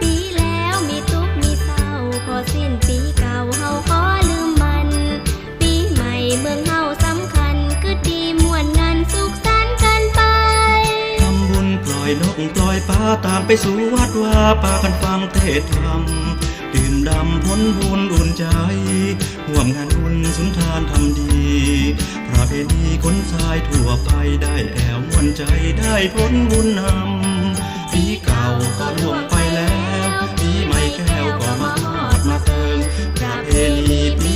ປີແລ້ວມີທຸກມີເສົ້າ ພໍສິ້ນປີເກົ່າເຮົາຂໍລືມມັນ ປີໃໝ່ເມືອງເຮົາສຳຄັນ ຄືດີມ່ວນງານສຸກສັນກັນໄປ ທຳບຸນປ່ອຍນົກປ່ອຍປາ ຕ່າງໄປສູ່ວັດວາ ປາກັນຟັງເທດທຳ ດື່ມດ່ຳຜົນບຸນອຸ່ນໃຈ ຮ່ວມງານບຸນສຸນທານທຳດີ ປະເພນີຄົນຊາຍທົ່ວໄປ ໄດ້ແອວມ່ວນໃຈ ໄດ້ຜົນບຸນນຳ ປີເກົ່າກໍລ່ວງໄປແລ້ວ ປີໃໝ່ແກ້ວກໍມາຮອດມາເຖິງ ປະເພນີປີ